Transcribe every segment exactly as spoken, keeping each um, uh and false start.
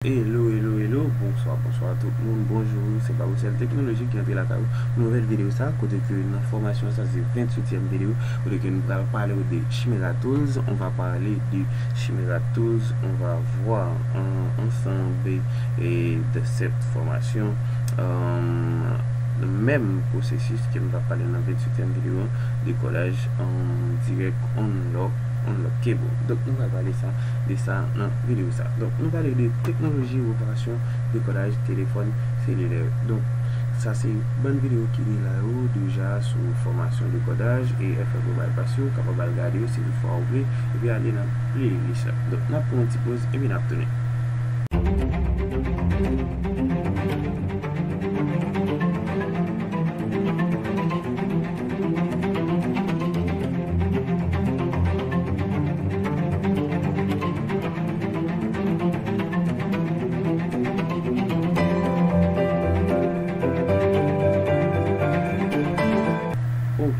Hello, hello, hello, bonswa, bonswa tout moun, bonjou, se Baboucel Teknolojik ki antre lakay ou. Nouvèl videyo sa, kote ke nan fòmasyon sa se venntuityèm videyo, kote ke nou pral pale w de Chimera Tools, on va parler de Chimera Tools, on va voir en- ensemble et de cette formation, euh, menm pwosesis ke m t ap pale nan venntuityèm videyo an, dekodaj an dirèk unlock, unlock cable. Donk nou pral pale sa, de sa nan videyo sa. Donk nou pale de teknoloji reparasyon dekodaj telefòn selilè. Donk sa se bann videyo ki gen la yo deja sou fòmasyon dekodaj e F F E bypass yo, ou kapab al gade yo si toutfwa ou vle, epi ale nan playlist la. Donk n ap pran yon ti poz epi n ap tounen.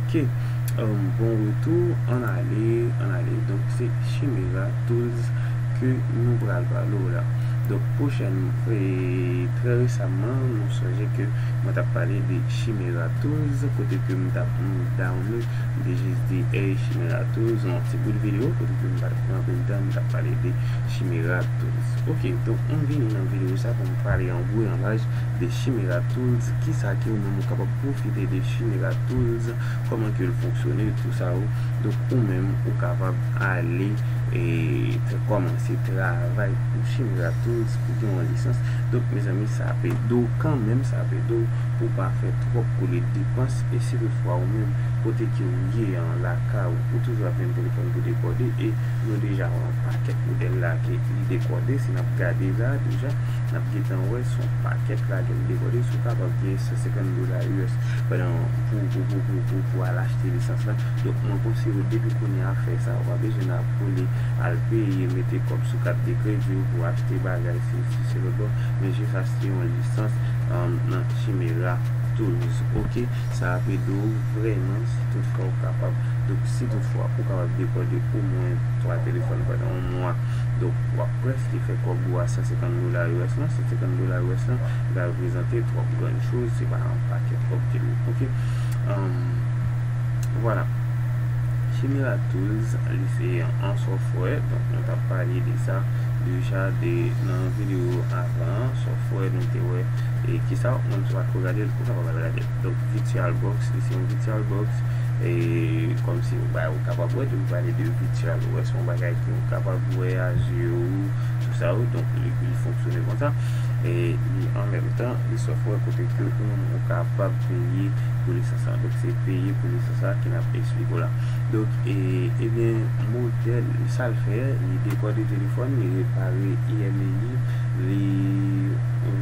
Ok. Euh, bon retour, ann ale, ann ale. Donk se Chimera Tools ke nou pral pale w la. Donk pwochèn, e, trè resaman, nou sonje ke mwen t ap pale de Chimera Tools, kote ke m t ap, m download, m te jis di, hey, Chimera Tools, yon ti bout videyo, kote ke m pa t pran anpil tan, m t ap pale de Chimera Tools. Ok, donk m vini nan videyo sa pou m pale an gwo, an laj de Chimera Tools, kisa ke ou menm ou kapab pwofite de Chimera Tools, kòman ke l fonksyone, tou sa yo. Donk ou menm ou kapab ale e kòmanse travay pou Chimera Tools pou gen yon lisans. Donk mezanmi, sa ap ede w kanmenm, sa ap ede w pou w pa fè twòp koule depans. E si toutfwa ou menm, kote ke ou ye an, lakay ou, ou toujou ap jwenn telefòn pou dekòde, e nou deja wè yon pakèt modèl la ke li dekòde, si n ap gade la deja, n ap gentan wè se yon pakèt la ke li dekòde. Si w kapab gen san senkant dola U S pandan pou, pou, pou, pou, pou, pou al achte lisans la. Donk mwen konseye w depi kounye a fè sa, ou pa bezwen ap koule al peye, mete kòb sou kat de kredi w pou achte bagay, si, si se lòt bò, men jis achte yon lisans, um, nan Chimera Tools, ok? Sa ap ede w vrèman si toutfwa ou kapab. Donk si toutfwa ou kapab dekòde omwen twa telefòn pandan yon mwa, donk w ap prèske fè kòb ou a san senkant dola U S lan. San senkant dola U S lan, li pa reprezante twòp grann choz, se pa yon pakèt kòb ke l ye, ok? Um, vwala. Chimera Tools, li se yon software, donk nou t ap pale de sa deja de, nan videyo avan, software nou te wè, e kisa, menm si w pa t ko gade l, ou kapab al gade l. Donk VirtualBox, li se yon VirtualBox, e kòmsi ou, ba, ou kapab wè, tou pale de VirtualOS, yon bagay ke ou kapab wè a zye ou, tou sa yo, donk li, li fonksyone konsa. E li, an menm tan, li software kote ke ou menm ou kapab peye pou lisans la. Donk se peye pou lisans la ke n ap eksplike w la. Donk, e, ebyen, modèl, sa l fè, li dekòde telefòn, li repare I M E I, li, e,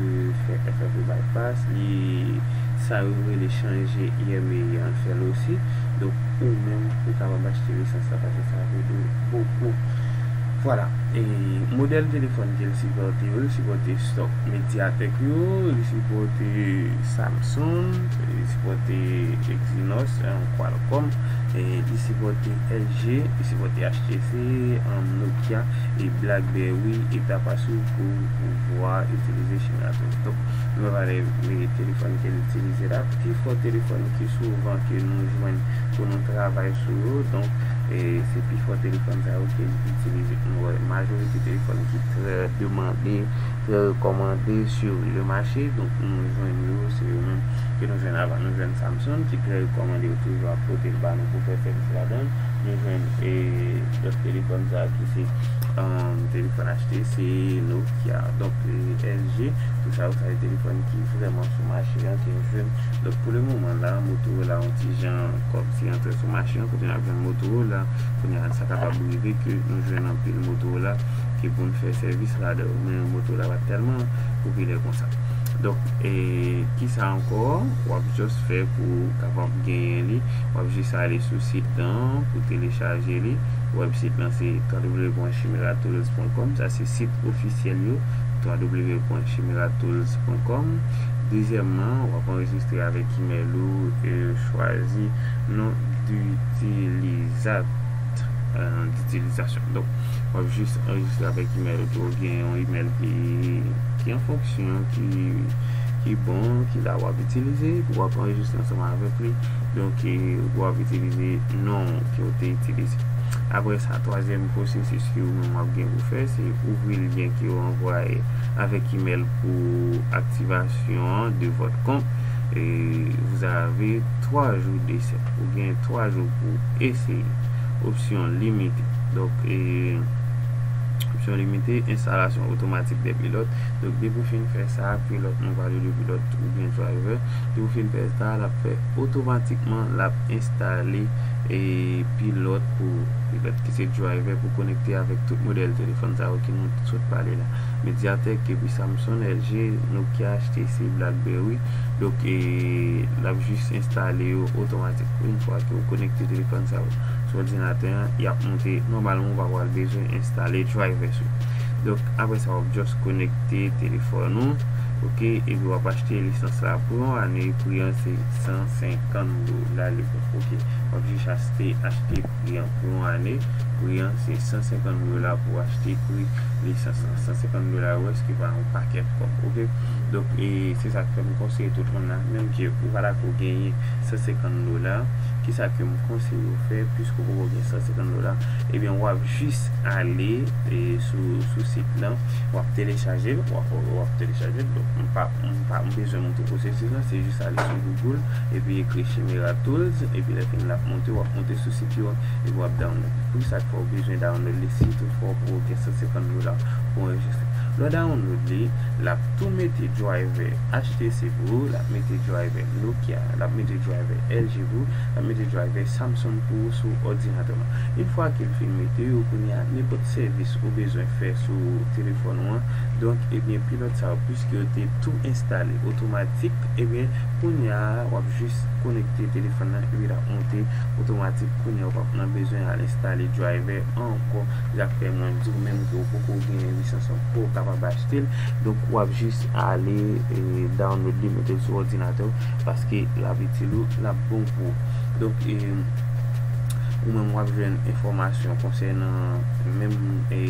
fè F F E bypass, li, sa yo rele chanje I M E I an, l fè l osi. Donk, ou menm, ou kapab achte lisans la, paske sa ap ede w bokou. Vwala. E modèl telefòn ke l sipòte yo, li sipòte stòk Mediatek yo, li sipòte Samsung, li sipòte Exynos, e, Qualcomm, e li sipòte L G, li sipòte H T C, e, Nokia, e BlackBerry, e Tapasou pou pouvwa itilize Chimera Tools. Donk, nou va pale de telefòn ke l itilize la. Pifò telefòn ki souvan ke nou jwenn pou nou travay sou yo, donk, e se pifò telefòn sa yo ke l itilize. Nou wè majorite telefòn ki trè demande, trè rekòmande sur le marché. Donk, nou jwenn yo, se yo menm ke nou jwenn avan. Nou jwenn Samsung, ki trè rekòmande, yo toujou ap pote l ba nou pou fè sèvis ladan l. Nou jwenn, e, lòt telefòn sa ki se, um, telefòn H T C, Nokia, donk, e, L G, tou sa yo, sa se telefòn ki vrèman sou mache an, ke nou jwenn. Donk, pou le moman la, Motorola, yon ti jan kòb ki rantre sou mache an, kote n ap jwenn Motorola, kounye a, sa kapab rive ke nou jwenn anpil Motorola, ke pou n fè sèvis ladan yo, men Motorola pa t tèlman popilè konsa. Donk, e, kisa ankò w ap just fè pou w kapab genyen li? W ap jis ale sou sit lan pou telechaje li. Wèb sit lan se w w w pwen chimera tools pwen com. Sa se sit ofisyèl yo, w w w pwen chimera tools pwen com. Dezyèmman, w ap anrejistre avèk imèl ou e chwazi non ditilizat. euh, d'itilizasyon. Donk, w ap jis anrejistre avèk email ou, ou gen yon email ki, ki an fonksyon, ki, ki bon, ki la w ap itilize, epi w ap anrejistre ansanm avèk li. Donk, e, w ap itilize non ke w te itilize. Apre sa, twazyèm pwosesis ke ou menm w ap gen pou fè, se ouvri lyen ke yo anvwaye avèk email pou aktivasyon de votre compte. E, vous avez trois jours d'essai. Ou gen twa jou pou eseye. Opsyon limite. Donk, e, opsyon limite, enstalasyon otomatik de pilòt. Donk, depi w fin fè sa, pilòt, nou pale de pilòt oubyen driver. Depi w fin fè sa, l ap fè otomatikman, l ap enstale, e, pilòt pou, pilòt ki se driver pou konekte avèk tout modèl telefòn sa yo ke nou sot pale la. Mediatek, epi Samsung, L G, Nokia, H T C, BlackBerry. Donk, e, l ap jis enstale yo otomatik. Yon fwa ke w konekte telefòn sa yo sou òdinatè an, y ap monte nòmalman, ou pa pral bezwen enstale driver sou. Donk, apre sa, w ap just konekte telefòn ou, oke, epi w ap achte lisans la pou yon ane, pri an se san senkant dola, oke. W ap jis achte, achte pri an pou yon ane, pri an se san senkant dola pou achte pri lisans lan. San senkant dola yo, èske pa yon pakèt kòb, oke? Donk, e se sa k fè m konseye tout moun la, menm ke ou pa dakò genyen san senkant dola, kisa ke m konseye w fè, piske w poko gen san senkant dola, ebyen, w ap jis ale, e, sou, sou sit lan, w ap telechaje l, w ap, w ap telechaje l. Donk, m pa, m pa, m bezwen montre pwosesis lan, se jis ale sou Google, epi ekri Chimera Tools, epi lè fini l ap monte, w ap monte sou sit yo, epi w ap download. Pou sa k fè w bezwen download li, si toutfwa w poko gen san senkant dola pou anrejistre. Lè w download li, l ap tou mete driver H T C pou ou, l ap mete driver Nokia, l ap mete driver L G pou ou, l ap mete driver Samsung pou ou sou òdinatè w lan. Yon fwa ke l fin mete yo, kounye a, nenpòt sèvis ou bezwen fè sou telefòn ou an, donk, ebyen, pilòt sa yo, piske yo te tou enstale otomatik, ebyen, kounye a, w ap jis konekte telefòn nan, epi l ap monte otomatik. Kounye a, ou p ap nan bezwen al enstale driver ankò. Sa k fè mwen di w menm ke w poko gen lisans ankò, ou kapab achte l. Donk, w ap jis ale, e, download li, mete l sou òdinatè w, paske l ap itil ou, l ap bon pou ou. Donk, e, ou menm w ap jwenn enfòmasyon konsènan menm, e,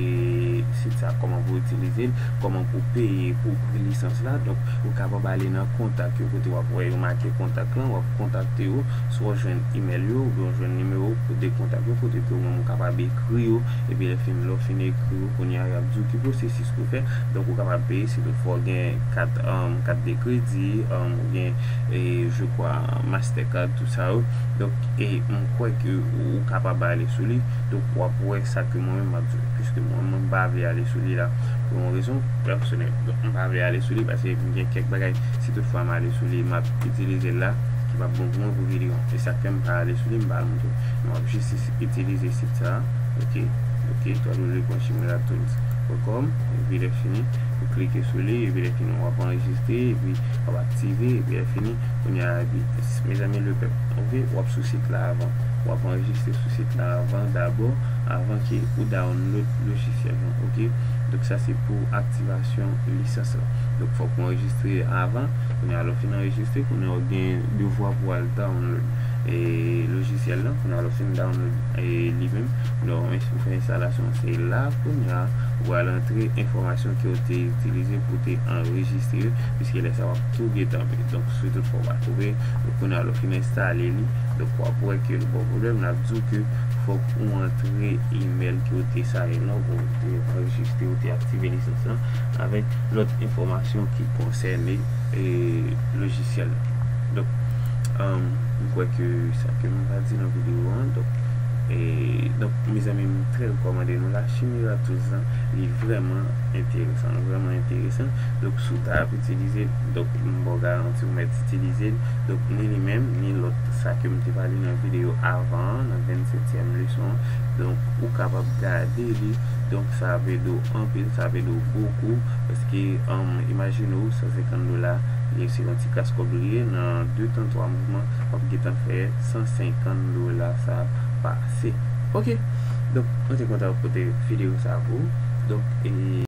sit sa, kòman pou itilize l, kòman pou peye pou ouvri lisans la. Donk, ou kapab ale nan kontak yo, kote w ap wè yo make kontak lan, w ap kontakte yo, swa w jwenn email yo, oubyen w jwenn nimewo de kontak yo, kote ke ou menm ou kapab ekri yo, epi lè fini, lè w fin ekri yo, kounye a, y ap di w ki pwosesis pou w fè. Donk, ou kapab peye, si toutfwa w gen kat, um, kat de kredi, um, ou gen, e, je crois, Mastercard, tout sa yo. Donk, e m kwè ke ou kapab ale sou li. Donk, w ap wè sa ke mwen menm m ap di w. Piske mwen, mwen m pa vle ale sou li la pou yon rezon pèsonèl. Donk, m pa vle ale sou li paske m gen kèk bagay, si toutfwa m ale sou li, m ap itilize l la, ki p ap bon pou mwen pou videyo an. E sa k fè m pa ale sou li, m pa al montre w. M ap jis itilize sit sa a. Oke, oke, w ap wè le pwen chimera tools pwen kòm, epi lè fini, ou klike sou li, epi lè fini, w ap anrejistre, epi w ap aktive, epi lè fini, kounye a, epi, mezanmi, lepèp, oke, w ap sou sit la avan. W ap anrejistre sou sit la avan, dabò, avan ke ou download lojisyèl lan, oke? Donk, sa se pou aktivasyon lisans lan. Donk, fòk ou anrejistre avan. Kounye a, lè w fin anrejistre, kounye a, w gen devwa pou w al download, e, lojisyèl lan. Kounye a, lè w fin download, e, li menm, lè w ins-, ou fè enstalasyon, se la, kounye a, ou pral antre enfòmasyon ke w te itilize pou w te anrejistre yo, piske lè sa a w ap tou gentan peye. Donk, si toutfwa w pa twouve, donk, kounye a, lè w fin enstale li, donk, w ap wè ke l ba w pwoblèm, l ap di w ke fòk ou antre imèl ke w te sayen lan, ou te anrejistre, ou te aktive lisans lan, avèk lòt enfòmasyon ki konsène, e, lojisyèl la. Donk, um, m kwè ke sa ke m va di nan videyo an. Donk, e, donk, mezanmi, m trè rekòmande nou la, Chimera Tools lan, li vrèman enteresan, vrèman enteresan. Donk, si w ta ap itilize l, donk, m ba w garanti ou mèt itilize l. Donk, ni li menm, ni lòt, sa ke m te pale nan videyo avan an, nan vennsetyèm leson an. Donk, ou kapab gade li. Donk, sa va ede w anpil, sa va ede w bokou. Paske, um, imajine w, san senkant dola, li se yon ti kras kòb li ye, nan de tan, twa mouvman, w ap gentan fè san senkant dola sa pase. Oke. Donk, mwen te kontan pote videyo sa pou ou. Donk, e,